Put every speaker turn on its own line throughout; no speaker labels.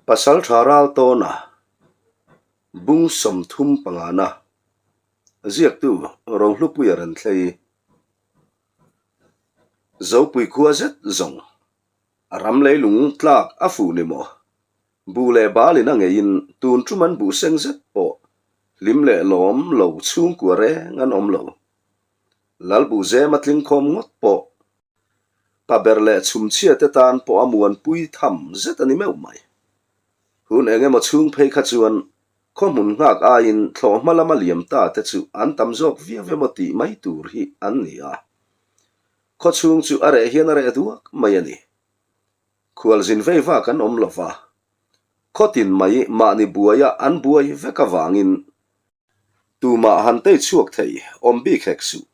Pasaltha Raltawna bung 35 na ziaktu Rohlupuia Renthlei Zopui khua zet zawng a ram leilung tlak a fuh ni maw? Buh leh balin a ngeiin tun tum an buh seng zet pawh hlim leh lawm lo chhungkua reng an awm lo. Lalbuhzema tlingkhawm ngawt pawh Pa ber leh chhumchhia te tan pawh a muanpui tham zet a ni meuh mai. Hun eng emaw chhung phei kha chuan khaw hmun nghak aiin thlawhhma lama liam ta te chu an tam zawk viau emaw tih mai tur hi an ni a. Khaw chhung chu a reh hian a reh duak mai a ni. Khualzin vei vak an awm lo va, khaw tin mai mahni buaia an buai vek avangin tumah han tei chhuak thei awm bik hek suh.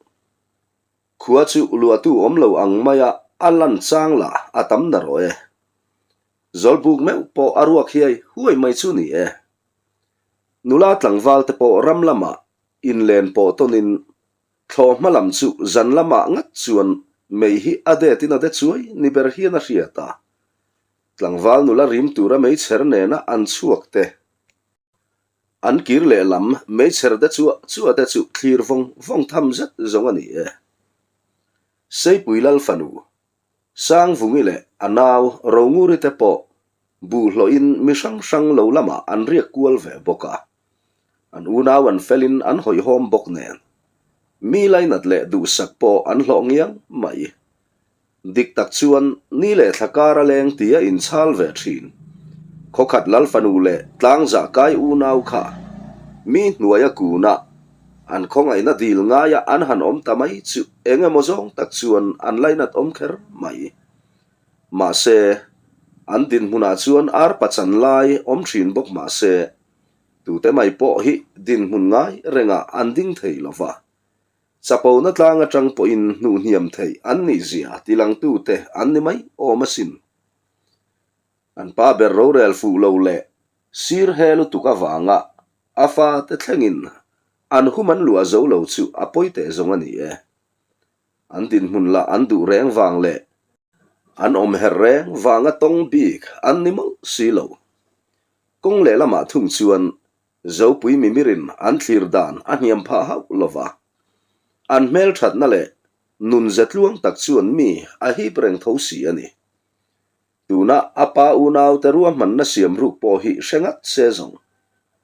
Khua chu luahtu awm lo ang maia a lan chang lah a tam na rawh e. Zawlbuk meuh pawh a ruak hiai huai mai chu ni e. Nula tlangval te pawh ram lamah inlen pawh tawnin thlawh hma lam chu zan lamah ngat chuan mei hi a det in a de chuai ni ber hian a hriat a. Tlangval nula rim tura meichher nena an chhuak te An kir lehlam meichher te chuah chuah te chu thlir vawng vawng tham zet zawng a ni e. Seipui Lal fanu, Sangvungi leh a nau Ronguri te pawh buhhlawhin mi hrang hrang lo lamah an riak kual ve bawk a. An unau an felin an hawihhawm bawk nen. Mi lainat leh duhsak pawh an hlawh ngiang mai. Dik tak chuan ni leh thla kar a leng ti a inchhal ve thin. Khawkhat Lal fanu leh tlangzah kai unau kha mi hnuaia kuna an khawngaihna dil ngaia an han awm ta mai chu eng emaw zawng tak chuan an lainat awm kher mai. Mahse, an dinhmunah chuan arpa chan lai awm thin bawk mahse, tute mai pawh hi dinhmun ngai rengah an ding thei lova. Chapona tlang atang pawhin hnuhhniam theih an nih zia tilangtute an ni mai awm asin. An pa ber rorel fuh lo leh sir he lutuk avanga a fate thlengin an hum an luah zo lo chu a pawi teh zawng a ni e. An dinhmun lah an duh reng vang leh an awm herh reng vanga tawng bik an ni mawlh si lo. Kawng lehlamah thung chuan Zopui mimirin an thlir dan a hniam phah hauh lo va, an hmelthatna leh nun ze tluang tak chuan mi a hip reng tho si a ni. Tuna a pa unaute ruahmanna siam ruk pawh hi hre ngat se zawng,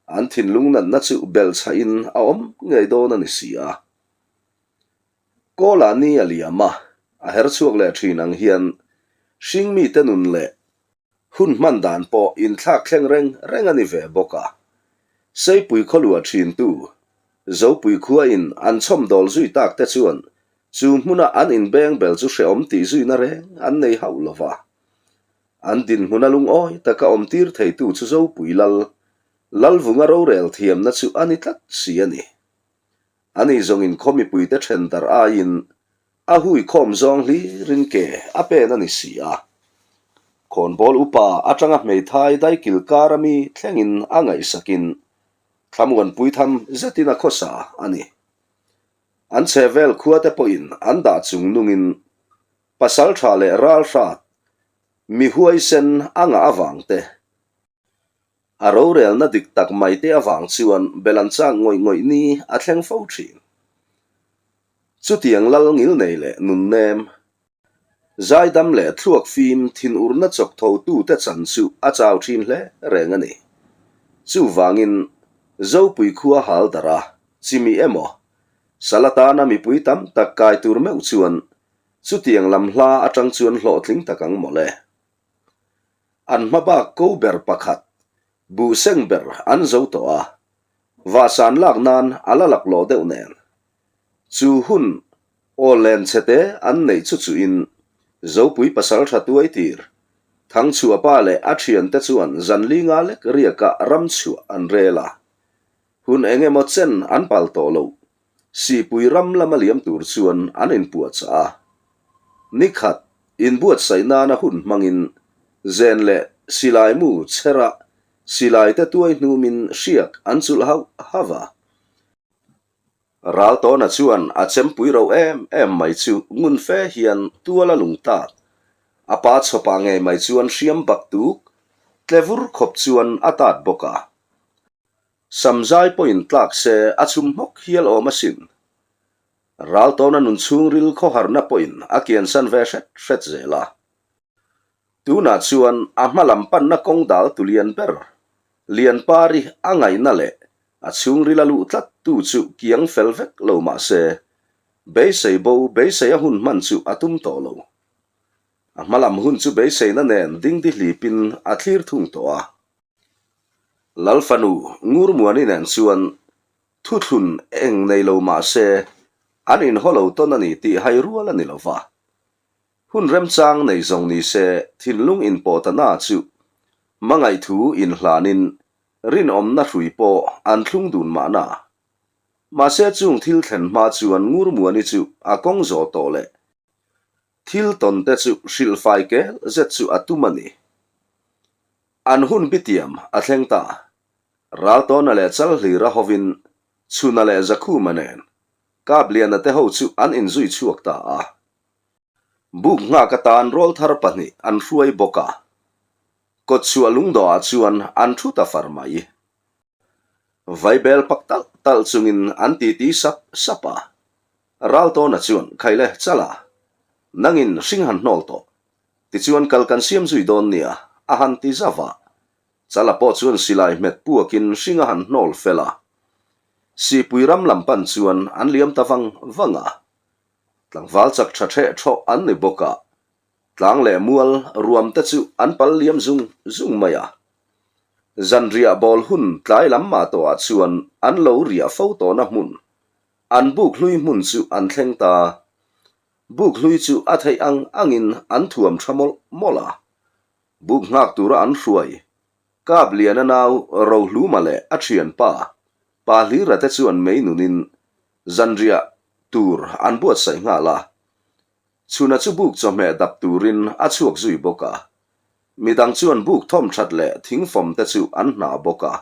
an thinlung natna chu belchhahin a awm ngei dawn a ni si a. Kawlah ni a liam a, a her chhuak leh thin ang hian hringmite nun leh Hun hman dan pawh inthlak thleng reng reng a ni ve bawk a. Seipui khawluah thintu, Zopui khuain an chhawmdawl zui tak te chuan chu hmuna an inbeng bel chu hrehawm tih zuina reng an nei hauh lo va. An dinhmuna lungawi taka awmtir theitu chu Zopui Lal, Lalvunga rorel thiamna chu a ni tlat si a ni. Ani zawngin khaw mipuite then darh aiin A hui khawm zawng hlirin ke a pen a ni si a. Khawnbawl upa atanga hmeithai daikil kar a mi thlengin a ngaihsakin thlamuanpui tham zetin a khawsa a ni. An chhehvel khuate pawhin an dah chung nungin pasal tha leh ral hrat mi huaisen a ngah avangte A rorelna dik tak mai te avang chuan bel an chak ngawih ngawih ni a thleng fo thin. Chutiang lal ngil nei leh nun nem, zaidam leh thluak fim thinurna chawk tho tute chan chu a chau thin hle reng a ni. Chuvangin Zopui khua hal darh a, chimi emaw, sal atana mipui tam tak kai tur meuh chuan chutiang lam hla atang chuan hlawhtling tak ang mawle. An hma bak ko ber pakhat, buh seng ber an zo tawh a, vahsan lak nan a la lak lawh deuh nen. Chu hun aw len chhete an neih chu chuhin Zopui pasal tha tuai tir, Thangchhuah pa leh a thiante chuan zan li nga lek riakah ram chhuah an rel a. Hun eng emaw chen an pal tawh loh Sihpui ram lama liam tur chuan an inpuahchah a. Nikhat inbuatsaih nana hun hmangin zen leh silai mu chhera silai te tuai hnumin hriak an chulh hauh hauh a. Raltawna chuan a chempui ro em em mai chu ngun fe hian tual a lung tat. A pa chhawpah ngei mai chuan hriam bak tuk. Tle vur khawp chuan a tat bawk a. Samzai pawhin tlak se a chhum hmawk hial awm asin. Raltawna nun chhungril khawharna pawhin a kiansan ve hret hret zel a. Tunah chuan a hma lam panna kawng dal tu lian ber, Lianpari a ngaihna leh a chhungril a luh tlat tu chu kiang fel vek lo mah se, beisei bo beisei a hun hman chu a tum tawh lo. A hma lam hun chu beiseina nen dingdi hlipin a thlir thung tawh a. Lalfanu Ngurmuani nen chuan thuthlun eng nei lo mah se an inhaw lo tawn a ni tih hai rual a ni lo va. Hun remchang nei zawng ni se thinlung inpawhtana chu hmangaih thu inhlanin rinawmna hrui pawh an thlung dun mahna. Mahse chung thil thlen hma chuan Ngurmuani chu a kawng zawh tawh leh Thil tawn te chu hrilhfai kel zet chu a tum a ni. An hun bitiam a thleng ta. Raltawna leh Chalhlira hovin Chhuna leh Zakhuma nen Kapliana te ho chu an inzui chhuak ta a. Buk nghak atan rawlthar pahnih an hruai bawk a. Kawtchhuah lungdawhah chuan an thu ta far mai. Vaibel pak talh talh chungin an titi sap sap a. Raltawna chuan, Khaile, chala, nangin hring han hnawl tawh. Tichuan kal kan siam zui dawn nia, a han ti zauh a. Chala pawh chuan silai hmet puakin hring a han hnawl fel a. Sihpui ram lam pan chuan an liam ta vang vang a. Tlangval chak tha ṭheh ṭhawh an ni bawk a, tlang leh mual ruam te chu an pal liam zung zung mai a. Zanriah bawl hun tlai lam mah tawhah chuan an lo riah fo tawhna hmun An buk hlui hmun chu an thleng ta. Buk hlui chu a theih ang angin an thuam tha mawlh mawlh a. Buk nghak tura an hruai. Kap Liana nau Rohluma leh a thianpa, Pa Hlira te chuan mei nunin zanriah tur an buatsaih nghal a. Chhuna chu buk chawhmeh dap turin a chhuak zui bawk a. Midang chuan buk thawm that leh thingfawm te chu an hna bawk a,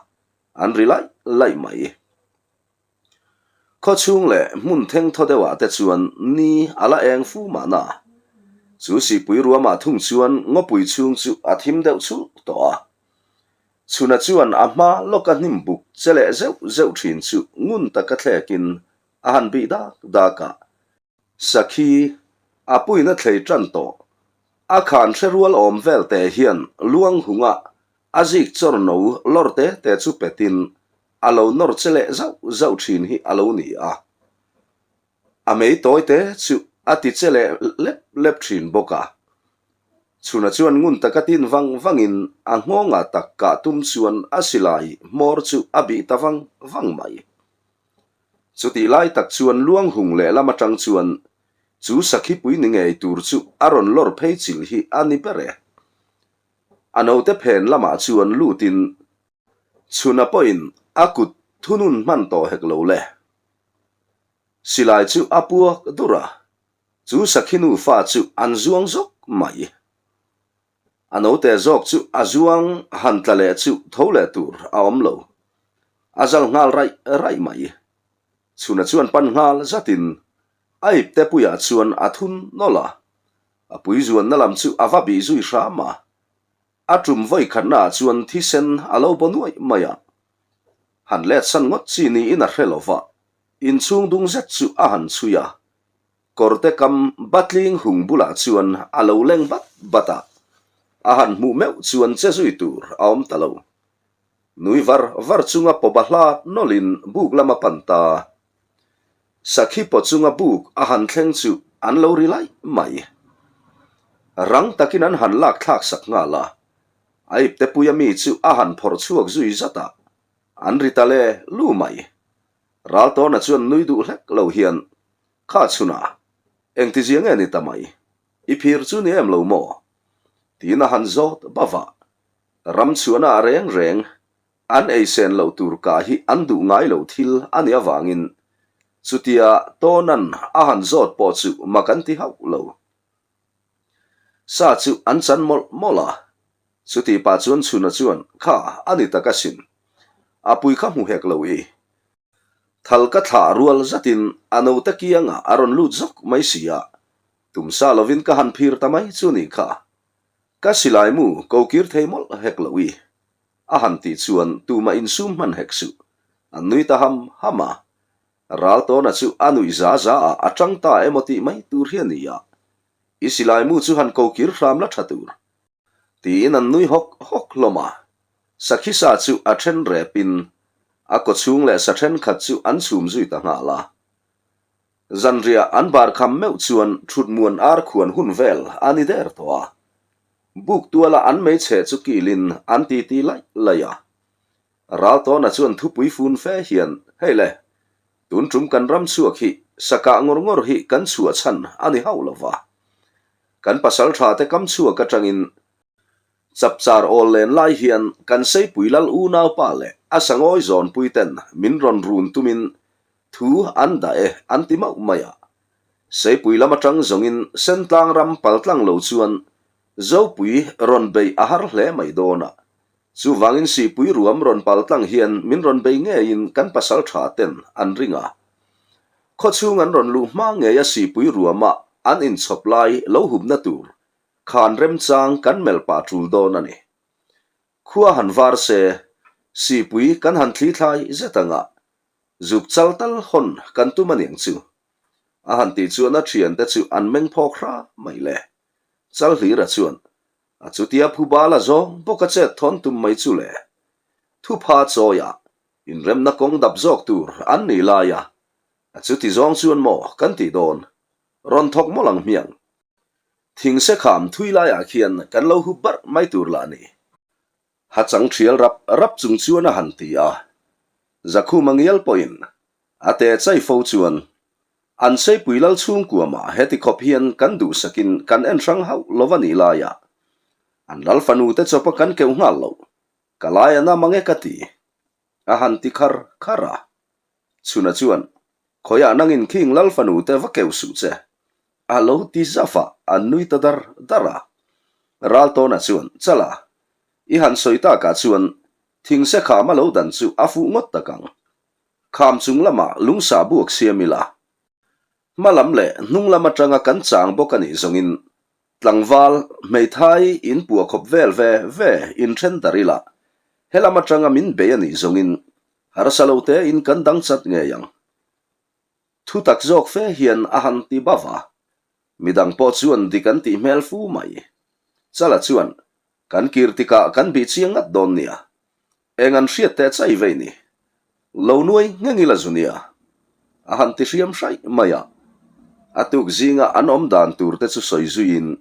an ri laih laih mai. Khawchhung leh hmun thengthaw deuhah te chuan ni a la eng fu mahna. Chu sihpui ruamah thung chuan ngawpui chhung chu a thim deuh chhulh tawh a. Chhuna chuan a hma lawka hnim buk che leh zeuh zeuh thin chu ngun taka thlekin a han bih dak dak a. Sakhi, a puina thlei tan tawh. A khan hre rual awm vel te hian luang hunga a zik chawr no lawr te te chu petin a lo nawr che leh zauh zauh thin hi a lo ni a. A mei tawi te chu a ti che leh lep lep thin bawk a. Chhuna chuan ngun taka tin vang vangin a nghawngah tak kah tum chuan a silai hmawr chu a bih ta vang vang mai. Chutih lai tak chuan luang hung lehlam atang chuan chu sakhipui ni ngei tur chu a rawn lawr phei chilh hi a ni ber e. A note phen lamah chuan lutin chhuna pawhin a kut thunun hman tawh hek lo le. Silai chu a puak dur a, chu sakhi nufa chu an zuang zawk mai. A note zawk chu a zuang han tla leh chu tho leh tur a awm lo. A zal nghal raih raih mai. Chhuna chuan pan nghal zatin a ipte puiah chuan a thun nawlh a. A pui zuanna lam chu a va bih zui hram a. A tum vawi khatnaah chuan thisen a lo baw nuaih mai a. Han let san ngawt chi niin a hre lo va, inchhung dung zet chu a han chhui a. Kawrte kam batling hung bulah chuan a lo leng bat bat a, a han hmuh meuh chuan che zui tur a awm ta lo. Nui var var chunga pawba hla nawlhin buk lam a pan ta. Sakhi paw chunga buk a han thleng chu an lo ri laih mai. Rang takin an han lak thlak sak nghal a, a iptepuia mi chu a han phawrh chhuak zui zat a, an ri ta le lu mai. Raltawna chuan nui duh hlek lo hian, Kha chhunah, engtizia nge ni ta mai? I phir chu ni em lo maw? Tiin a han zawt bava. Ram chhuahna a reng reng, an eisen loh tur kah hi an duh ngai lo thil a nih avangin chutia Tawnan a han zawt pawh chu mak an ti hauh lo. Sa chu an chan mawlh mawlh a, chutih pah chuan Chhuna chuan, Kha, a ni tak asin. A pui kha hmu hek lo i. Thal ka thlah rual zatin a note kiangah a rawn lut zawk mai si a, tumsa lovin ka han phir ta mai chu nih kha. Ka silai mu ko kir thei mawlh hek lo i. A han tih chuan tumah insum hman hek suh. An nui ta ham ham a. Raltawna chu a nuih za za ah a tang ta emaw tih mai tur hi a ni a. I silai mu chu han ko kir hram la tha tur. Tiin an nui hawk hawk hlawm a. Sakhi sa chu a then repin a kawchhung leh sa thenkhat chu an chhum zui ta nghal a. Zanriah an bar kham meuh chuan thutmuan ar khuan hun vel a ni der tawh a. Buk tuala an meichhe chu kilin an titi laih laih a. Raltawna chuan thupui fun fe hian, Hei le, tun tum kan ram chhuak hi sakah ngawr ngawr hi kan chhuah chhan a ni hauh lo va. Kan pasal tha te kam chhuak atangin chapchar awl len lai hian kan Seipui lal unaupa leh a sangawi zawnpui ten min rawn run tumin Thu an dah e an ti mauh mai a. Seipui lam atang zawngin Sentlang ram paltlang lo chuan Zopui rawn bei a har hle mai dawn a. Chuvangin Sihpui ruam rawn paltlang hian min rawn bei ngeiin kan pasal tha ten an ring a. Khawchhung an rawn luh hma ngeia Sihpui ruama an inchhawp lai lo hupna tur khan remchang kan melh pah tul dawn a ni. Khua han var se, Sihpui kan han thli thlai zet ang a. Zuk chal tal hawn kan tum a niang chu. A han tih chuan a thiante chu an meng phawk hra mai le. Chalhlira chuan a chutia phu bal a zawng bawk a chet thawn tum mai chu le. Thupha chawia inremna kawng dap zawk tur an nih lai a, a chuti zawng chuan maw kan tih dawn? Rawn thawk mawlh ang hmiang. Thingse kham thui laiah khian kan lo hup barh mai tur lah ni. Ha chang thial rap rap chung chuan a han ti a. Zakhuma ngial pawhin a te chai fo chuan an Seipui lal chhungkuamah heti khawp hian kan duhsakin kan en hrang hauh lo a nih laiah an lal fanu te chawpa kan keuh nghal loh ka lai a na mang e ka ti a han ti khar khar a. Chhuna chuan Khawiah nangin khing lal fanu te va keuh suh che a lo ti zaf a, an nui ta dar dar a. Raltawna chuan, Chala, i han sawi takah chuan thingse kham a lo dan chu a fuh ngawt tak ang. Kham chung lamah lungsa buak siam ila. Hma lam leh hnung lam atanga kan chang bawk a nih zawngin tlangval hmeithai in puah khawp vel ve ve inthen dar ila, helam atanga min bei a nih zawngin harsa lo tein kan dang chat ngei ang. Thu tak zawk fe hian a han ti bauh a, midang pawh chuan dik an tih hmel fu mai. Chala chuan, Kan kir tikah kan bih chiang ngat dawn nia. Eng an hriat teh chai vei ni. Lo nuai ngheng ila zu nia. A han ti hriam hraih mai a. A tuk zinga an awm dan tur te chu sawi zuiin,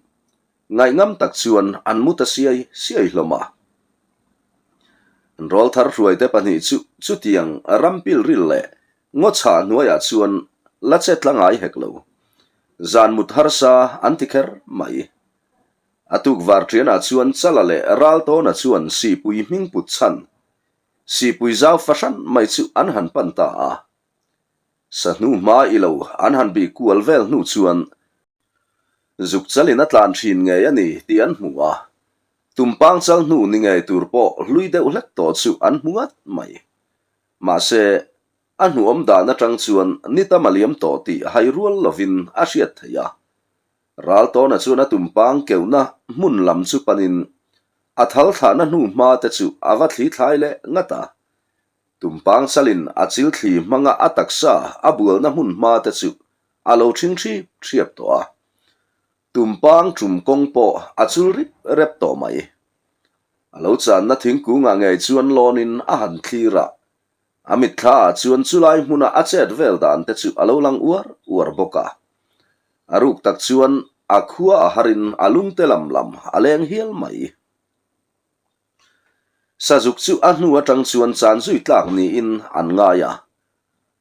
ngaihngam tak chuan an mu ta siai siai hlawm a. An rawlthar hruaite pahnih chu chutiang ram pilril leh Ngaw chhah hnuaiah chuan la che tla ngai hek lo. Zan mut harsa an ti kher mai. A tukvar ṭianah chuan Chala leh Raltawna chuan Sihpui hming put chhan Sihpui zau fahran mai chu an han pan ta a. Sahnu hma i lo an han bih kual vel hnu chuan zuk chalin a tlan ṭhin ngei a ni tih an hmu a. Tumpang chal hnu ni ngei tur pawh hlui deuh hlek tawh chu an hmu ngat mai. Mahse, a hnuawm dan atang chuan ni tam a liam tawh tih hai rual lovin a hriat theih a. Raltawna chuan a tumpang keuhna hmun lam chu panin a thal thlahna hnu hma te chu a va thli thlai leh ngat a. Tumpang chalin a chil thli hmanga a taksa a bualna hmun hma te chu a lo thing hrip hriap tawh a. Tumpang tum kawng pawh a chul rip rep tawh mai. A lo channa thingkungah ngei chuan lawnin a han thlir a, a mitthlaah chuan chulai hmuna a chet vel dan te chu a lo lang uar uar bawk a. A ruk tak chuan a khua a harin a lungte lam lam a leng hial mai. Sazuk chu a hnu atang chuan chan zui tlak niin an ngai a,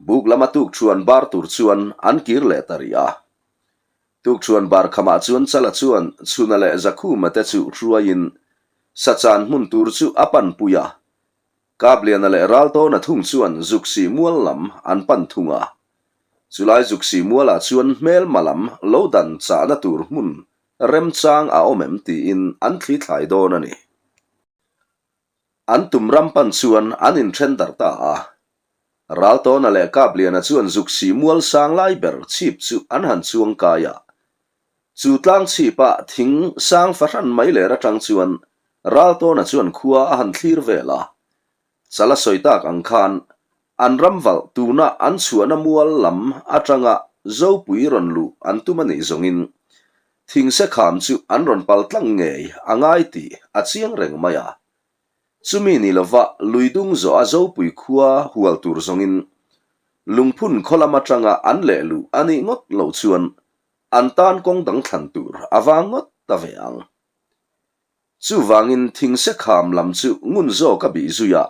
buk lama tukṭhuan bar tur chuan an kir leh ta rih a. Tukṭhuan bar khamah chuan Chala chuan Chhuna leh Zakhuma te chu hruaiin Sachan hmun tur chu a panpui a. Kapliana leh Raltawna thung chuan Zuksih mual lam an pan thung a. Chulai Zuksih mualah chuan hmelma lam lo dan chahna tur hmun remchang a awm em tiin an thli thlai dawn a ni. An tum ram pan chuan an inthen darh ta a. Raltawna leh Kapliana chuan Zuksih mual sang lai ber chhip chu an han chuang kai a. Chu tlang chhipa thing sang fahran mai ler atang chuan Raltawna chuan khua a han thlir vel a. Chala sawi tak ang khan an ramvalh tuna an chhuahna mual lam atanga Zopui rawn luh an tum a nih zawngin thingse kham chu an rawn pal tlang ngei a ngai tih a chiang reng mai a. Chumi ni lova lui dung zawh a Zopui khua hual tur zawngin lungphun khaw lam atanga an leh luh a nih ngawt loh chuan an tan kawng dang thlan tur a vang ngawt ta ve ang. Chuvangin thingse kham lam chu ngun zawk a bih zui a,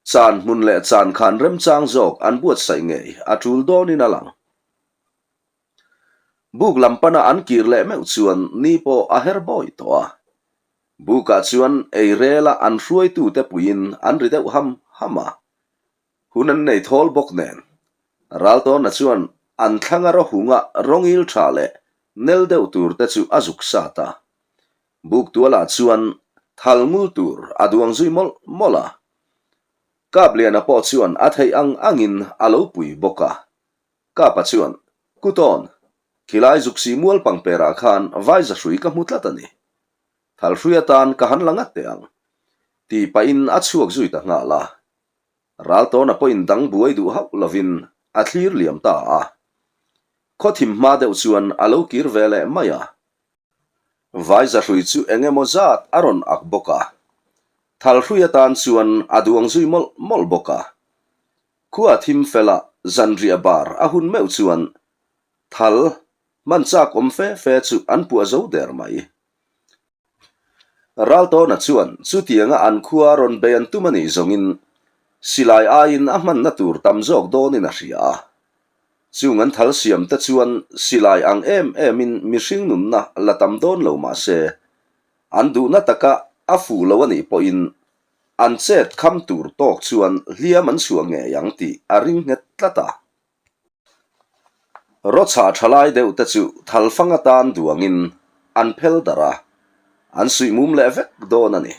chan hmun leh chan khan remchang zawk an buatsaih ngei a tul dawnin a lang. Buk lam pana an kir leh meuh chuan ni pawh a her bawi tawh a. Bukah chuan ei rela an hruaitute puiin an ri deuh ham ham a. Hun an nei thawl bawk nen, Raltawna chuan an thlanga rawhunga rawngil tha leh nel deuh tur te chu a zuk sat a. Buk tualah chuan thal ngul tur a duang zui mawlh mawlh a. Kapliana pawh chuan a theih ang angin a lo pui bawk a. Kapa chuan, Kutawn, khilai zuksi mual pangperah khan vaiza hrui ka hmu tlat a ni. Thal hrui atan ka han la ngat teh ang. Tih pahin a chhuak zui ta nghal a. Raltawna pawhin dang buai duh hauh lovin a thlir liam ta a. Khaw thim hma deuh chuan a lo kir ve leh mai a. Vaiza hrui chu eng emaw zat a rawn ak bawk a. Thal hrui atan chuan a duang zui mawlh mawlh bawk a. Khua thim fela zanriah bar a hun meuh chuan thal hman chak awm fe fe chu an puah zo der mai. Raltawna chuan chutianga an khua rawn bei an tum a nih zawngin silai aiin a hmanna tur tam zawk dawnin a hria a. Chung an thal siam te chuan silai ang em emin mihring nunna la tam dawn lo mah se, an duhna taka a fuh lo a nih pawhin an chet kham tur tawk chuan hliam an chhuah ngei ang tih a ring nghet tlat a. Rawchah tha lai deuh te chu thalfang atan duangin an phel darh a, an suih mum leh vek dawn a ni.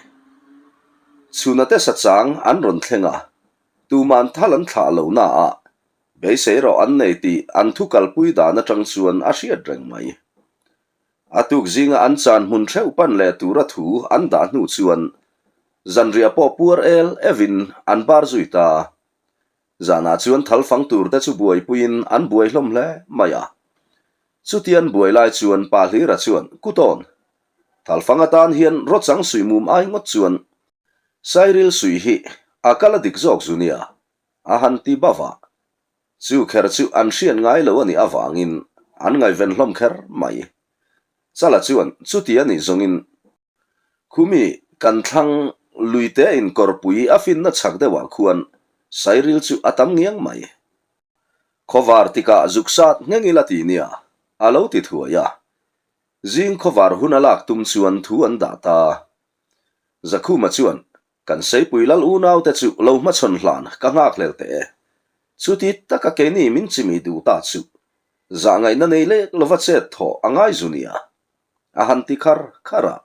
Chhuna te sachang an rawn thleng a, tuman thal an thlah lo na a, beisei rawh an nei tih an thu kalpui dan atang chuan a hriat reng mai. A tuk zinga an chan hmun theuh pan leh tura thu an dah hnu chuan zanriah pawh puar el evin an bar zui ta. Zanah chuan thal fang tur te chu buaipuiin an buai hlawm hle mai a. Chutian buai lai chuan Pa Hlira chuan, Kutawn, thal fang atan hian rawchang suih mum ai ngawt chuan Sairil suih hi a kal a dik zawk zu nia, a han ti bauh a. Chu kher chu an hriat ngai lo a nih avangin an ngaihven hlawm kher mai. Chala chuan chuti a nih zawngin Khumi kan thlang luite inkawrpui a finna chhak deuhah khuan Sairil chu a tam ngiang mai. Khawvar tikah zuk sat ngheng ila ti nia, a lo ti thuai a. Zing khawvar hun a lak tum chuan thu an dah ta. Zakhuma chuan, Kan Seipui lal unaute chu lo hmachhawn hlan ka nghakhlel teh e. Chuti taka keini min chimi duh ta chu zahngaihna nei lek lova chet thawh a ngai zu nia. A han ti khar khar a,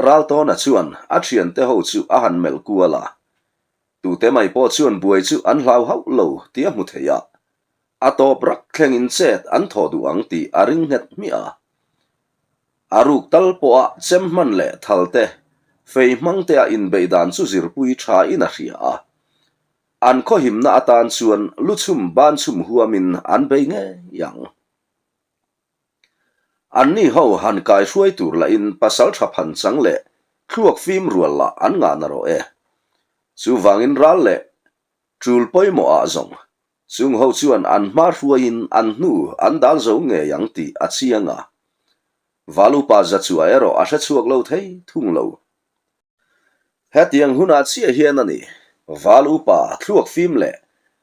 Raltawna chuan a thiante ho chu a han melh kual a. Tute mai pawh chuan buai chu an hlau hauh lo tih a hmu thei a, a tawp rak thlengin chet an thawh duh ang tih a ring nghet hmiah a. A ruk tal pawha chem hman leh thal te, fei hmang te a inbeih dan chu zirpui tha in a hria a. An khawhimna atan chuan luchhum banchhum huamin an bei ngei ang. Anni ho han kai hruai tur lahin pasal tha phan chang leh thluak fim rual lah an ngah na rawh e. Chuvangin ral leh tul pawimawh ah zawng chung ho chuan an hma hruaiin an hnu an dal zo ngei ang tih a chiang a. Valupa Zachua erawh a hre chhuak lo thei thung lo. Hetiang hunah chiah hian a ni, Val upa thluak fim leh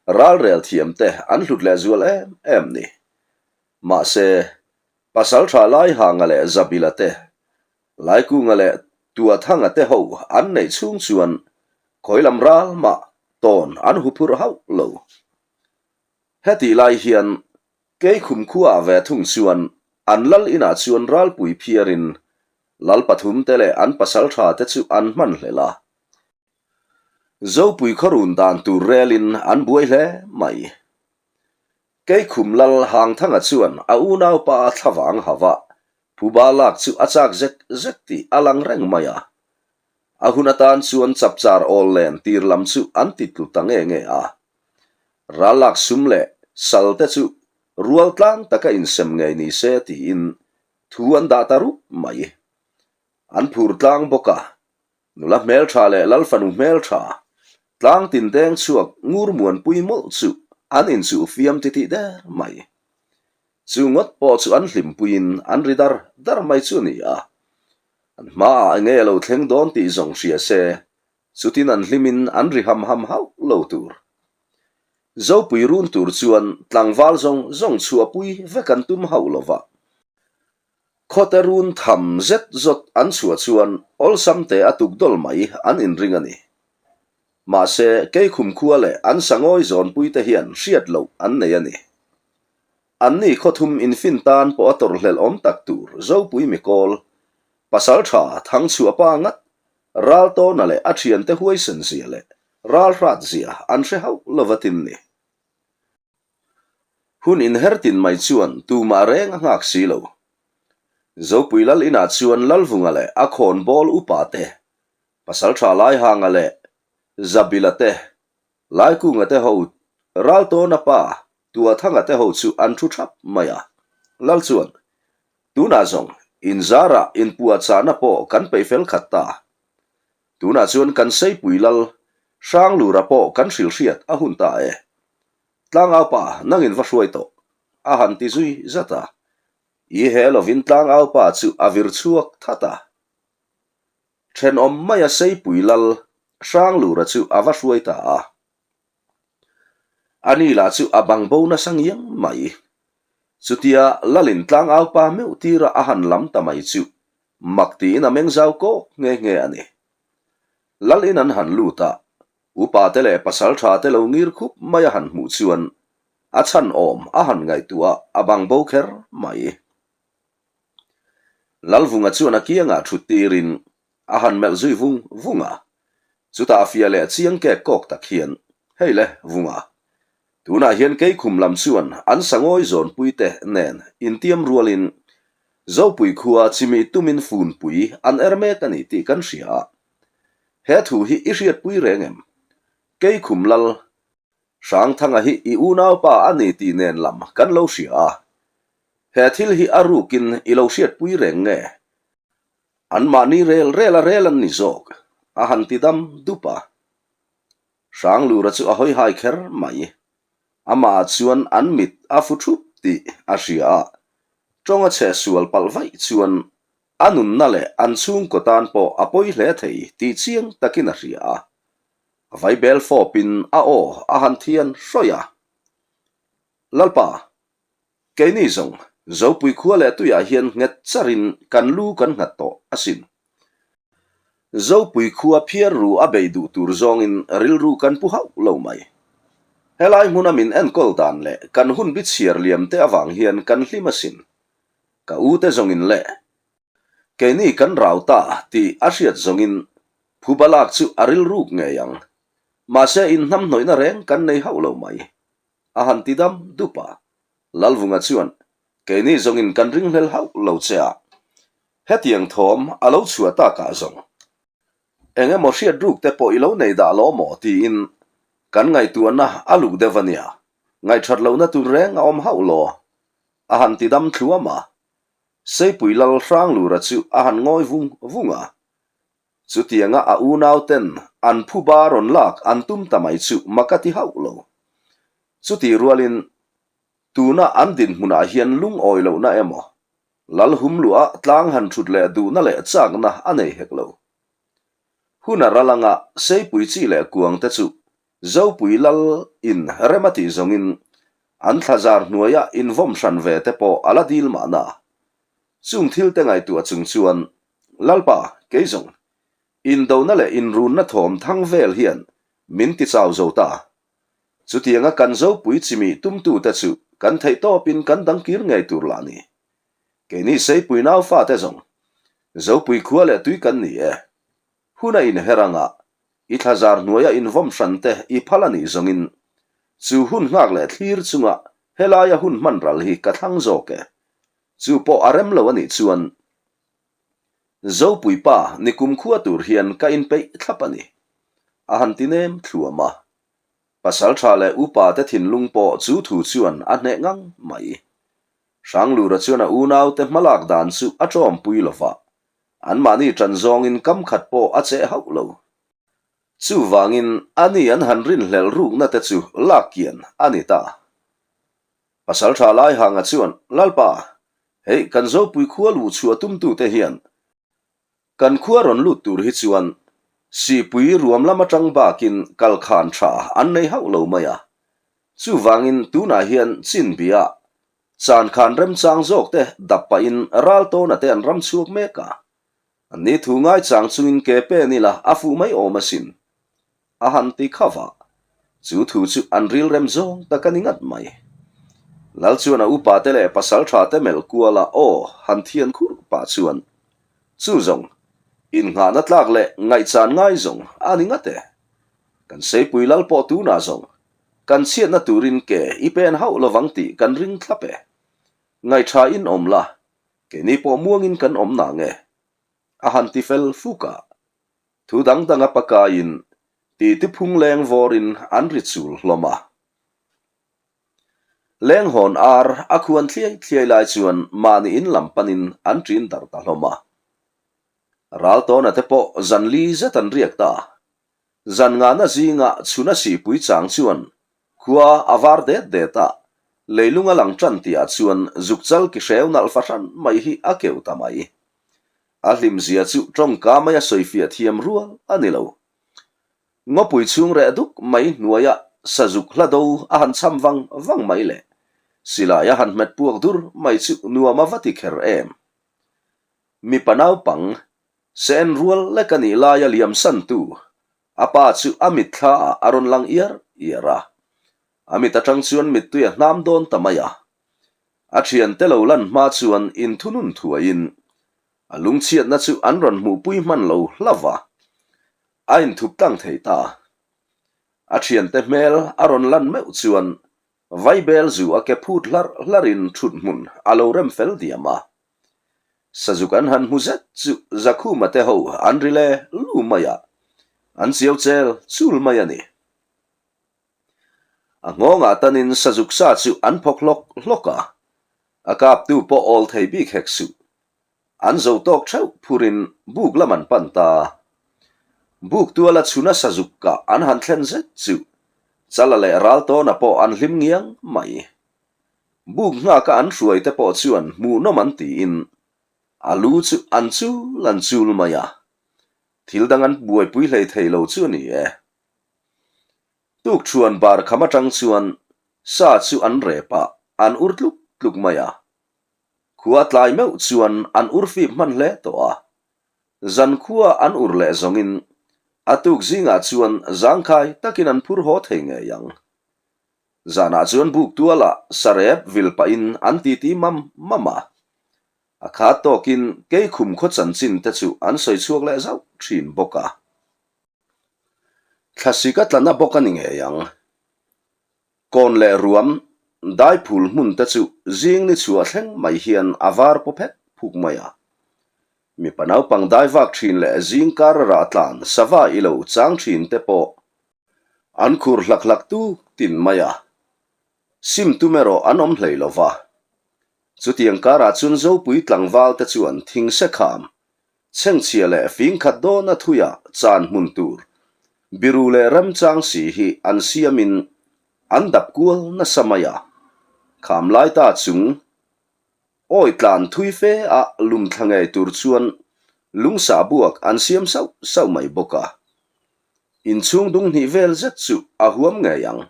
ralrel thiam te an hlut leh zual em em ni. Mahse, pasal tha Laihanga leh Zabila te, Laikunga leh Tuathanga te ho an neih chhung chuan khawi lam ral mah tawn an huphurh hauh lo. Hetih lai hian kei khumkhuaah ve thung chuan an lal inah chuan ralpui phiarin lal pathum te leh an pasal tha te chu an hman hlel a. Zopui khawrun dan tur relin an buai hle mai. Keikhum lal Hangthanga chuan a unaupa thlavang hava. Phuba lak chu a chak zek zek tih a lang reng mai a. A hun atan chuan chapchar awl len tir lam chu an ti tlu ta nge nge a. Ral lak sum leh sal te chu rual tlang taka insem ngei ni se tiin thu an dah ta rup mai. An phur tlang bawk a, nula hmeltha leh lal fanu hmeltha tlang tin deng chhuak ngur muanpui mawlh chu an inchuh fiam titih der mai. Chu ngawt pawh chu an hlimpuiin an ri dar dar mai chu a ni a. An hmaah enge a lo thleng dawn tih zawng hria se, chutin an hlimin an ri ham ham hauh lo tur. Zopui run tur chuan tlangval zawng zawng chhuahpui vek an tum hauh lo va. Khawte run tham zet zawt an chhuah chuan awlsam te a tuk dawl mai an inring a ni. Mahse, Keikhum khua leh an sangawi zawnpuite hian hriat loh an nei a ni. Anni khawthum infin tan pawh a tawrhhlelh awm tak tur Zopui Mikawl, Pasaltha Thangchhuah pa ngat, Raltawna leh a thiante huaisen zia leh ralhrat zia an hre hauh lova tin ni. Hun inher tin mai chuan tumah reng a nghak si lo. Zopui Lal inah chuan Lalvunga leh a khawnbawl upa te, Pasaltha Laihanga leh Zabila te, Laikunga te ho, Raltawna pa Tuathanga te ho chu an thu thap mai a. Lal chuan, Tunah zawng, inzarah inpuahchahna pawh kan peih fel khat ta. Tunah chuan kan Seipui Lal, Hranglura pawh kan hrilhhriat a hun ta e. Tlangaupa, nangin va hruai tawh, a han ti zui zat a. I he lovin Tlangaupa chu a vir chhuak that a. Thenawm maia Seipui Lal, Hranglura chu a va hruai ta a. A ni lah chu a bang bo nasa ngiang mai. Chutia Lalin tlangaupa meuh tira a han lam ta mai chu mak tiin a meng zau kawk nghe nghe a ni. Lalin an han lut a, upa te leh pasaltha te lo ngir khup mai a han hmuh chuan a chhan awm a han ngaihtuah a bang bo kher mai. Lalvunga chuan a kiangah thut tirin A han melh zui vung vung a, chutah a fiah leh chiang kek kawk tak hian, Hei le, Vunga, tunah hian Keikhum lam chuan an sangawi zawnpuite nen intiam rualin Zopui khua chimi tumin funpui an er mek a ni tih kan hria a. He thu hi i hriatpui reng em? Keikhum lal Hrangthanga hi i unaupa a ni tih nen lam kan lo hria a. He thil hi a rukin i lo hriatpui reng nge? Anmahni rel rel a rel an ni zawk, a han ti dam dup a. Hranglura chu a hawi hai kher mai. Amah chuan an mit a fu thup tih a hria a, tawng a chhe sual palh vaih chuan a nunna leh an chhungkaw tan pawh a pawi hle thei tih chiang takin a hria a. Vaibel fawpin a aw a han thian hrawih a. Lalpa, Keini zawng, Zopui khua leh tuiah hian nghet charin kan lu kan nghat tawh asin. Zopui khua phiar ru a bei duh tur zawngin rilru kan pu hauh lo mai. Helai hmuna min enkawl dan leh kan hun bi chhiar liam te avang hian kan hlim asin. Ka u te zawngin leh keini kan rau ta tih a hriat zawngin phuba lak chu a rilruk ngei ang. Mahse inhnamhnawihna reng kan nei hauh lo mai. A han ti dam dup a. Lalvunga chuan, Keini zawngin kan ringhlel hauh lo che a, hetiang thawm a lo chhuah takah zawng eng emaw hriat ruk te pawh i lo nei dah lo maw tiin kan ngaihtuahna a luh deuh a nia, ngaihthat lohna tur reng a awm hauh lo, a han ti dam thluam a. Seipui Lal Hranglura chu a han ngawi vung vung a. Chutianga a unauten an phuba rawn lak an tum ta mai chu mak a ti hauh lo. Chutih rualin tuna an dinhmunah hian lungawi lohna emaw, lal hum luah tlang han thut leh duhna leh chakna a nei hek lo. Hun a ral anga Seipui chi leh kuang te chu Zopui lal in rem a tih zawngin an thlazar hnuaia invawm hran ve te pawh a la dil mahna. Chung thil te ngaihtuah chung chuan Lalpa, kei zawng, indona leh inrunna thawm thang vel hian min ti chau zo ta. Chutianga kan Zopui chimi tumtute chu kan theih tawpin kan dangkir ngei tur lah ni. Keini Seipui naufate zawng, Zopui khua leh tui kan ni e. Hun a inher anga i thlazar hnuaia invawm hran te i phal a nih zawngin, chu hun nghak leh thlir chunga helaia hun hman ral hi ka thlang zawk e. Chu pawh a rem lo a nih chuan Zopui pa ni kumkhua tur hian ka inpeih thlap a ni, a han ti nem thluam a. Pasalṭha leh upa te thinlung pawh chu thu chuan a hneh ngang mai. Hranglura chuan a unaute hmalak dan chu a ṭawmpui lo va, anmahni ṭan zawngin kam khat pawh a cheh hauh lo. Chuvangin ani an han rinhlelh rukna te chu lak kian a ni ta. Pasalṭha Laihanga chuan, Lalpa, hei kan Zopui khua luh chhuah tumtute hian kan khua rawn lut tur hi chuan Sihpui ruam lam aṭang bakin kal khan ṭha an nei hauh lo mai a. Chuvangin tunah hian Chinbia chan khan remchang zawkte dap pahin Raltawna te an ram chhuak mek a. Ni thu ngaichang chungin ke pen ila a fuh mai awm asin. A han ti kha va. Chu thu chu an rilrem zawng tak a ni ngat mai. Lal chuan a upa te leh pasal tha te melh kual a aw han thian khurh pah chuan, Chu zawng, innghahna tlak leh ngaihchan ngai zawng a ni ngat e. Kan Seipui lal pawh tunah zawng, kan chhiatna turin ke i pen hauh lovang tih kan ring thlap e. Ngaihṭha in awm la, Keini pawh muangin kan awm na nge? A han ti fel fuk a. Thu dang dang a pakaiin titi phung leng vawrin an ri chul hlawm a. Lenghawn ar a khuan thliai thliai lai chuan mahni in lam panin an ṭin darh ta hlawm a. Raltawna te pawh zan li zet an riak ta. Zan ngahna zinga chhuna sihpui chang chuan khua a var det det a, leilung a lang tan tihah chuan zukchal ki hreu nalh fahran mai hi a keuh ta mai. A hlimzia chu tawngka maia sawifiah thiam rual a ni lo. Ngawpui chhung reh duk mai hnuaia sazuk hla do a han cham vang vang mai leh silai a han hmet puak dur mai chu nuam a va ti kher em. Mipa naupang Se en rual lek a nih laia liam santu a pa chu a mitthla ah a rawn lang iar iar a. A mit atang chuan mittui a hnam dawn ta mai a. A thiante lo lan hma chuan inthunun thuaiin a lungchhiatna chu an rawn hmuhpui hman lo hlauh a, a inthup tlang thei ta. A thiante hmel a rawn lan meuh chuan Vaibel zu a ke phut hlarh hlarhin thut hmun a lo rem fel diam a. Sazuk an han hmu zet chu Zakhuma te ho an ri le lu mai a, an chiau chel chul mai a ni. A nghawngah tanin Sazuk sa chu an phawk hlawk hlawk a, a kaptu pawh awl thei bik hek suh. An zo tawk theuh phurin buk lam an pan ta. Buk tuala chhuna sazuk kah an han thlen zet chu Chala leh Raltawna pawh an hlim ngiang mai. Buk nghaka an hruai te pawh chuan hmuhnawm an tiin a lu chu an chul an chul mai a, thil dang an buaipui hlei thei lo chu a ni e. Tukṭhuan bar kham aṭang chuan sa chu an rep a, an ur tluk tluk mai a. Khua tlai meuh chuan an ur fip hman hle tawh a. Zan khua an ur leh zawngin a tuk zingah chuan zangkhai takin an phur haw thei ngei ang. Zanah chuan buk tualah sarep vil pahin an titi mam mam a. A khat tawkin keikhum khaw chanchin te chu an sawi chhuak leh zauh thin bawk a. Thlasik a tlana bawk a ni ngei ang. Kawn leh ruam, daiphul hmun te chu zing ni chhuah thleng mai hian a var paw phet phuk mai a. Mipa naupang dai vak thin leh zing kar a rah tlan sava i lo chang thin te pawh an khur hlak hlak tuk tin mai a. Sim tum erawh an awm hlei lo va. Chutiang karah chuan Zopui tlangval te chuan thingse kham Chhengchhia leh fing khat dawn a thuia chan hmun tur biru leh remchang si hi an siamin an dap kual nasa mai a, kham lai ta chung awi tlan thui fe a lum thla ngei tur chuan lungsah buak an siam sauh sauh mai bawk a. Inchhung dung hnih vel zet chu a huam ngei ang.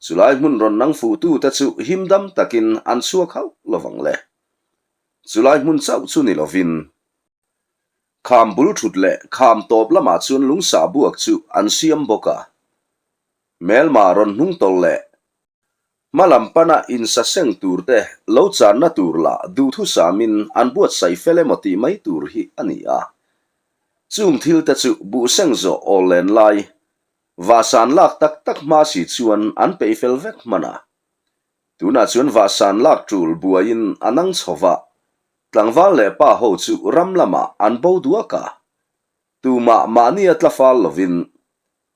Chulai hmun rawn nang fuhtute chu himdam takin an chhuak hauh lovang le. Chulai hmun chauh chu ni lovin, kham bul thut leh kham tawp lamah chuan lungsah buak chu an siam bawk a. Hmelma rawn hnung tawlh leh hma lam pana insa seng tur te lo channa tur lah duhthusamin an buatsaih fel emaw tih mai tur hi a ni a. Chung thil te chu buhseng zawh awl len lai, vahsan lak tak tak hma si chuan an peih fel vek hman a. Tunah chuan vahsan lak tul buaiin a nang chho va. Tlangval leh pa ho chu ram lamah an bo duak a, tumah mahnia tla fal lovin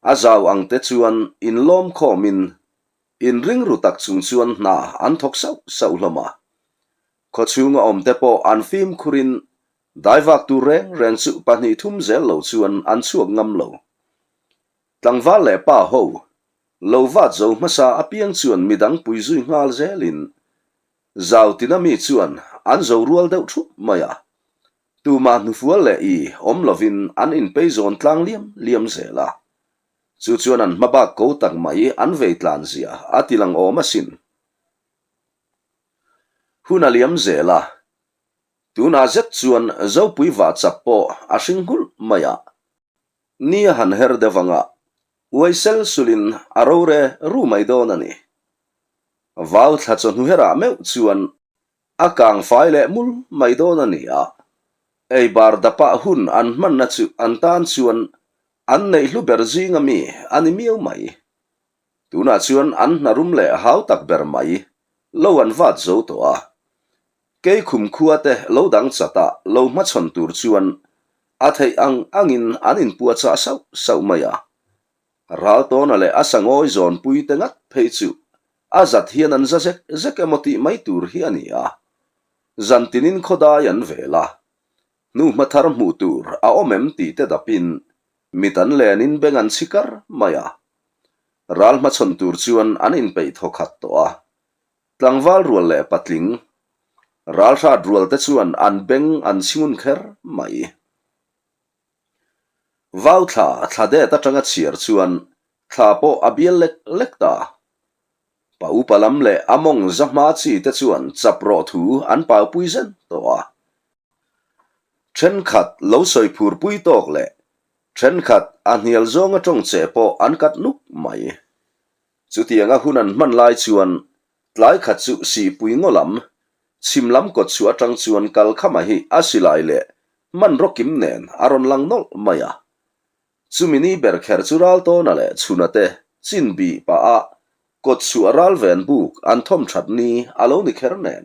a zau ang te chuan inlawm khawmin inring ru tak chung chuan hna an thawk sauh sauh hlawm a. Khawchhunga awmte pawh an fimkhurin daivak tur reng reng chu pahnih thum zel lo chuan an chhuak ngam lo. Tlangval leh pa ho lo vat zo hmasa apiang chuan midang pui zui nghal zelin Zau tina mi chuan an zo rual deuh thup mai a, tumah hnufual leh i awm lovin an inpei zawn tlang liam liam zel a. Chu chuan an hmabak ko tak mai an vei tlan zia a ti lang awm asin. Hun a liam zel a, tunah zet chuan Zopui vahchap pawh a hring nghulh mai a, ni a han her deuh anga uai sel sulin a rore ru mai dawn a ni. Vau thla chawhnu herah meuh chuan a kang fai leh mul mai dawn a ni a, ei bar dapah hun an hmanna chu an tan chuan an neih hlu ber zinga mi a ni miau mai. Tunah chuan an hna rum leh hau tak ber mai lo an vat zo tawh a, kei khum khua te lo dang chat a lo hmachhawn tur chuan a theih ang angin an inpuahchah sauh sauh mai a. Raltawna leh a sangawi zawnpui te ngat phei chu a zat hian an za zek zek emaw tih mai tur hi a ni a. Zantinin khawdai an vel a, hnuhma thar hmuh tur a awm em tih te dapin mit an lenin beng an chhi kar mai a. Ral hmachhawn tur chuan an inpeih thaw khat tawh a, tlangval rual leh patling ralhrat rual te chuan an beng an chhi ngun kher mai. Vau thla thla det atanga chhiar chuan thla pawh a bial lek lek ta. Pa upa lam leh a mawng za hma chi te chuan chap rawh thu an paupui zen tawh a. Thenkhat lo sawi phur pui tawk leh thenkhat a hnial zawnga tawng che pawh an kat nuk mai. Chutianga hun an hman lai chuan tlai khat chu sihpui ngaw lam, chhim lam kawt chhuah atang chuan kalkhama hi a silai leh hmanraw kim nen a rawn lang nawlh mai a. Chumi ni ber kher chu Raltawna leh Chhuna te chin bih pah a kawt chhuah ral ven buk an thawm that ni a lo ni kher nen.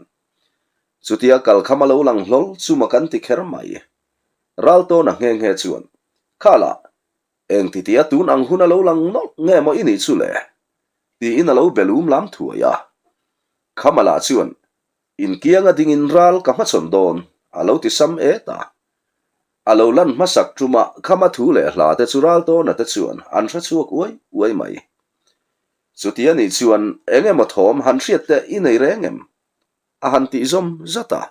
Chutia kalkhama lo lang hlawl chu ma kan ti kher mai. Raltawna nghe nghe chuan, Khalah, Eng titia tun ang hun a lo lang nawlh nge maw i nih chu le? tiin a lo be lum lam thuai a. Khamala chuan, Inkianga dingin ral ka hmachhawn dawn, a lo ti sam et a. A lo lan hmasak ṭuma Khama thu leh hla te chu ral tawna te chuan an hre chhuak uai uai mai. Chuti a nih chuan eng emaw thawm han hriat te i nei reng em? a han tih zawm zat a.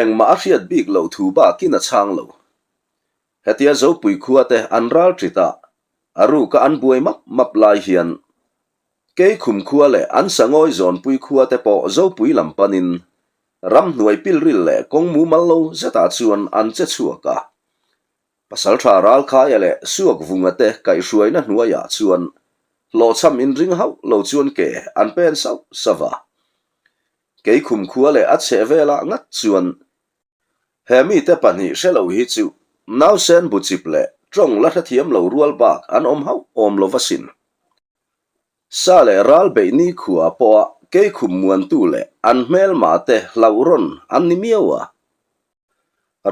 Engmah a hriat bik loh thu bakin a chhang lo. Hetia Zopui khua te an ral ṭit a, a ruka an buai map map lai hian Keikhum khua leh an Sangawi zawnpui khua te pawh Zopui lam panin ramhnuai pilril leh kawng mumal lo zetah chuan an che chhuak a. Pasalṭha Ralkhaia leh Suakvunga te kaihhruaina hnuaiah chuan hlawhchham inring hauh lo chuan ke an pen sauh sauh a. Keikhum khua leh a chheh velah ngat chuan He mite pahnih hre lo hi chu nausen bu chip leh tawng la hrethiam lo rual bak an awm hauh awm lo va sin. Sa leh ral beih ni khua pawha keikhum muantu leh an hmelma te hlauh rawn an ni miau a.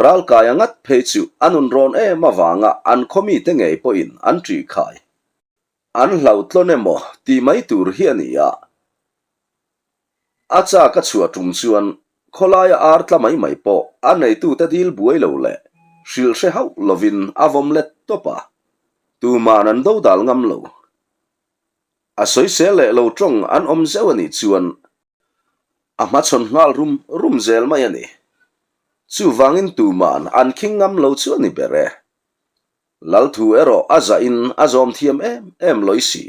Ral kaia ngat phei chu a nun rawn em avanga an khaw mite ngei pawhin an ṭih khai. An hlauh tlawn emaw tih mai tur hi a ni a. A chak a chhuah tum chuan khawlaia ar tla mai mai pawh a neitute dil buai lo leh hrilh hre hauh lovin a vawm let tawp a, tuman an dodal ngam lo. A sawisel leh lo tawng an awm zeuh a nih chuan a hmachhawn nghal rum rum zel mai a ni. Chuvangin tuman an khing ngam lo chu a ni ber e. Lalthu erawh a zahin a zawm thiam em em lawi si.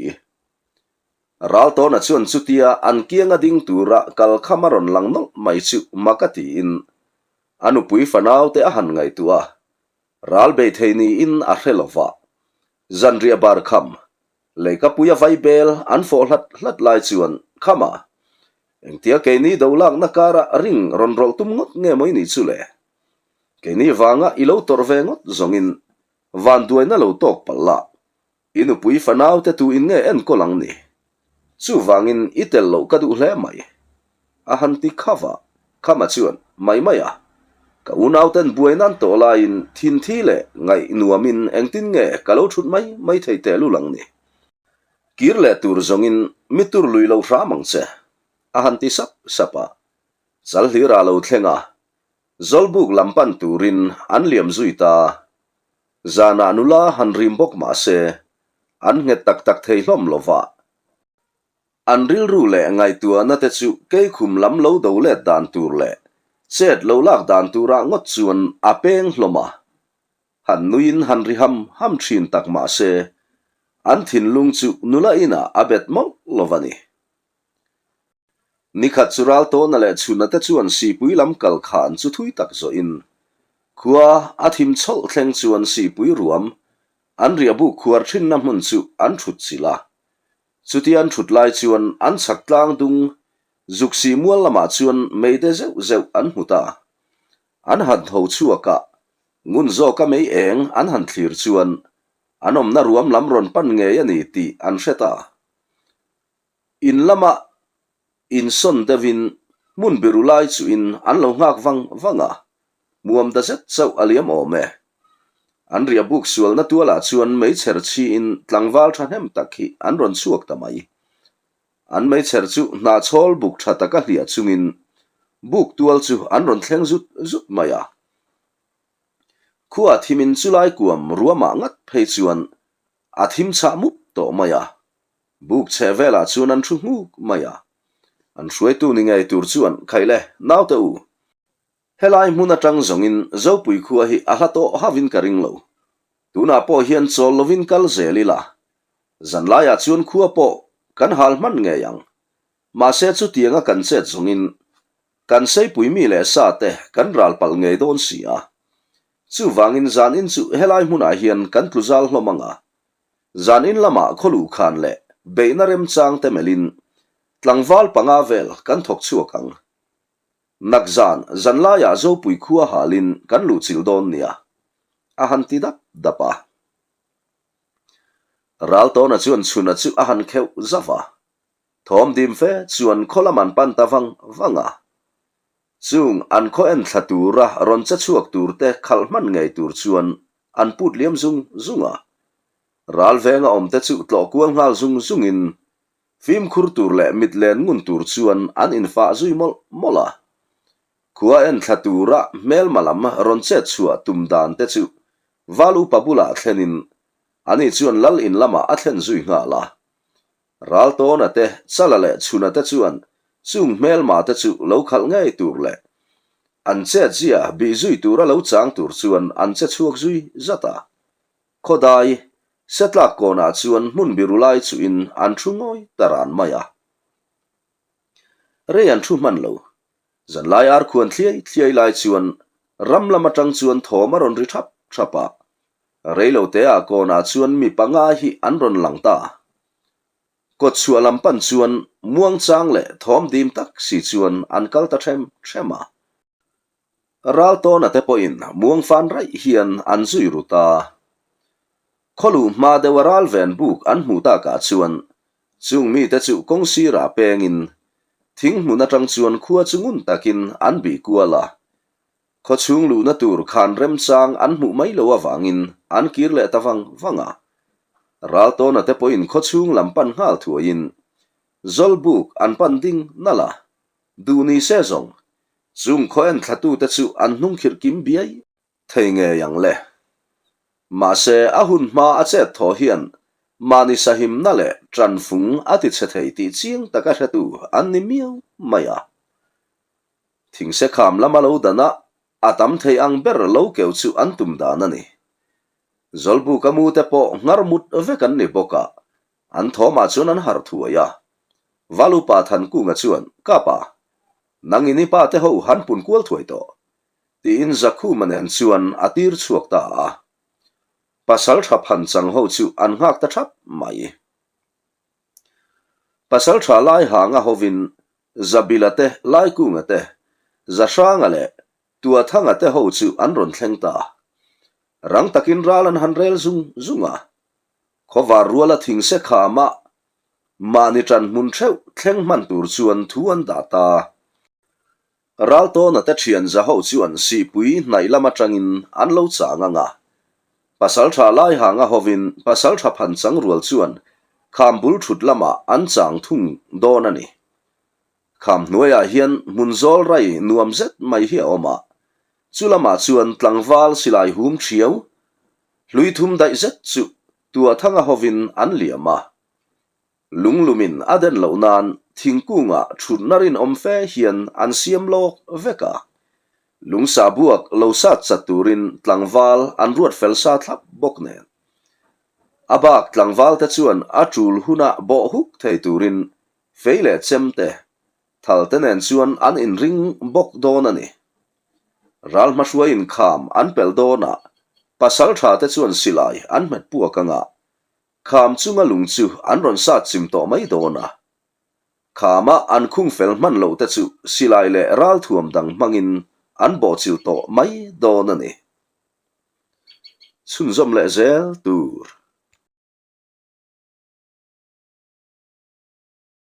Raltawna chuan chutia an kianga ding tura kal kham a rawn lang nawlh mai chu mak a tiin a nupui fanaute a han ngaihtuah a, ral bei thei niin a hre lo va. Zanriah bar kham, leikapuia vai bel an fawh hlat hlat lai chuan Khama, engtia keini do lakna kara ring rawn rawlh tum ngawt nge maw i nih chu le? Keini vanga i lo tawrh ve ngawt zawngin vanduaina lo tawk palh la, I nupui fanaute tu in nge enkawl ang ni? Chuvangin i tel loh ka duh hle mai. A han ti kha va. Khama chuan, Mai mai a, ka unauten buai nan tawh laiin thinthi leh ngaih nuamin engtin nge ka lo thut mai mai thei tehlul ang ni? Kir leh tur zawngin mi tur lui lo hram ang che, a han ti sap sap a. Chalhlira lo thleng a, Zawlbuk lam pan turin an liam zui ta. Zanah nula han rim bawk mah se, an nghet tak tak thei hlawm lo va. An rilru leh ngaihtuahna te chu keikhum lam lo do let dan tur leh chet lo lak dan turah ngawt chuan a peng hlawm a. Han nuiin han ri ham ham thin tak mah se, an thinlung chu nula inah a bet mawlh lo va ni. Nikhat chu Raltawna leh Chhuna te chuan Sihpui lam kal khan chu thui tak zawhin khua a thim chhawlh thleng chuan Sihpui ruam an riahbuk khuar thinna hmun chu an thut chilh a. Chutia an thut lai chuan an chhak tlang dung zuk sih mual lamah chuan meide zeuh zeuh an hmu ta. An han tho chhuak a, ngun zawka mei eng an han thlir chuan an awmna ruam lam rawn pan ngei a ni tih an hre ta. In lama insawn deuhin hmun biru lai chuhin an lo nghak vang vang a, muam da zet chauh a liam awm e. An riah buk sualna tualah chuan meichher chhiin tlangval thahnem tak hi an rawn chhuak ta mai. An meichher chu hnahchhawl buk tha taka hliah chungin buk tual chu an rawn thleng zut zut mai a. Khua thimin chulai kuam ruamah ngat phei chuan a thim chhah mup tawh mai a. Buk chhe velah chuan an thu nghuk mai a, an hruaitu ni ngei tur chuan Khaih le, naute u, helai hmun atang zawngin Zopui khua hi a hla tawh hauhin ka ring lo. Tunah pawh hian chawl lovin kal zel ila, zanlaiah chuan khua pawh kan hal hman ngei ang. Mahse chutianga kan chet zawngin kan seipui mi leh sa te kan ral palh ngei dawn si a. Chuvangin zanin chu helai hmunah hian kan tlu zal hlawm ang a, Zanin lamah khawluh khan leh beihna remchang te melhin tlangval panga vel kan thawk chhuak ang. Nakzan zanlaiah Zopui khua halin kan luhchilh dawn nia, a han ti dap dap a. Raltawna chuan chhuna chu a han kheuh zauh a, thawm dim fe chuan khaw lam an pan ta vang vang a. Chung an khaw en thla tura rawn che chhuak turte khalh hman ngei tur chuan an put liam zung zung a. Ral venga awmte chu tlawh kual nghal zung zungin fimkhur tur leh mit len ngun tur chuan an infah zui mawlh mawlh a. Khua en thla tura hmelma lam rawn chet chhuah tum dan te chu Val upa bulah thlenin ani chuan lal in lamah a thlen zui nghal a. Raltawna te, Chala leh Chhuna te chuan chung hmelma te chu lo khalh ngei tur leh an chet zia bih zui tura lo chang tur chuan an che chhuak zui zat a. Khawdai, Setlak kawnah chuan hmun biru lai chuhin an thu ngawi ta ran mai a. Rei an thu hman lo. Zanlai ar khuan thliai thliai lai chuan ram lam atang chuan thawm a rawn ri thap thap a. Reiloteah kawnah chuan mi panga hi an rawn lang ta. Kawtchhuah lam pan chuan muangchang leh thawm dim tak si chuan an kal ta ṭhem ṭhem a. Raltawna te pawhin muangfan raih hian an zui ru ta. Khawluh hma deuha ralven buk an hmuh takah chuan chung mite chu kawng sirah pengin thing hmun atang chuan khua chu ngun takin an bih kual a. Khawchhung luhna tur khan remchang an hmuh mai lo avangin an kir leh ta vang vang a. Raltawna te pawhin khawchhung lam pan nghal thuaiin Zawlbuk an pan ding nalh a, duh ni se zawng chung khaw en thlatute chu an hnung khirh kim biai thei ngei ang le. Mahse a hun hma a chet thaw hian mahni sahimna leh tanfung a ti chhe thei tih chiang taka hretu an ni miau mai a. Thingse kham lama lo dana a tam thei ang ber lo keu chu an tum dan a ni. Zawlbuka mu te pawh nghar mut vek an ni bawk a, an thawmah chuan an harh thuai a. Valupa Thankunga chuan, Kapa, nang in i pa te ho han pun kual thuai tawh, tiin Zakhuma nen chuan a tir chhuak ta a. Pasal tha phan chang ho chu an nghak ta thap mai. Pasal tha lai hanga hovin Zabila te, Laikunga te, Zahranga leh Tuathanga te ho chu an rawn thleng ta. Rang takin ral an han rel zung zung a. Khawvar ruala thingse khama mahni ṭan hmun ṭheuh thleng hman tur chuan thu an dah ta. Raltawna te thian za ho chuan sihpui hnaih lam atangin an lo chang ang a. Pasaltha Laihanga hovin Pasaltha Phanchang rual chuan kham bul thut lamah an chang thung dawn a ni. Kham hnuaiah hian hmun zawl rai nuam zet mai hi a awm a, chu lamah chuan tlangval silai hum thiau hlui thum daih zet chu Tuathanga hovin an liam a. Lunglumin a den loh nan thingkungah thutna rinawm fe hian an siam lawk vek a. Lungsa buak lo sat chat turin tlangval an ruat fel sa thlap bawk nen. A bak tlangvalte chuan a tul hunah bawh huk thei turin Fei leh chemte, thalte nen chuan an inring bawk dawn a ni. Ral hmahruaiin kham an pel dawnah pasal thate chuan silai an hmet puak anga kham chunga lung chu an rawn sat chim tawh mai dawn a. Khama an khung fel hman loh te chu silai leh ralthuam dang hmangin an bawhchilh tawh mai dawn a ni. Chhunzawm leh zel tur.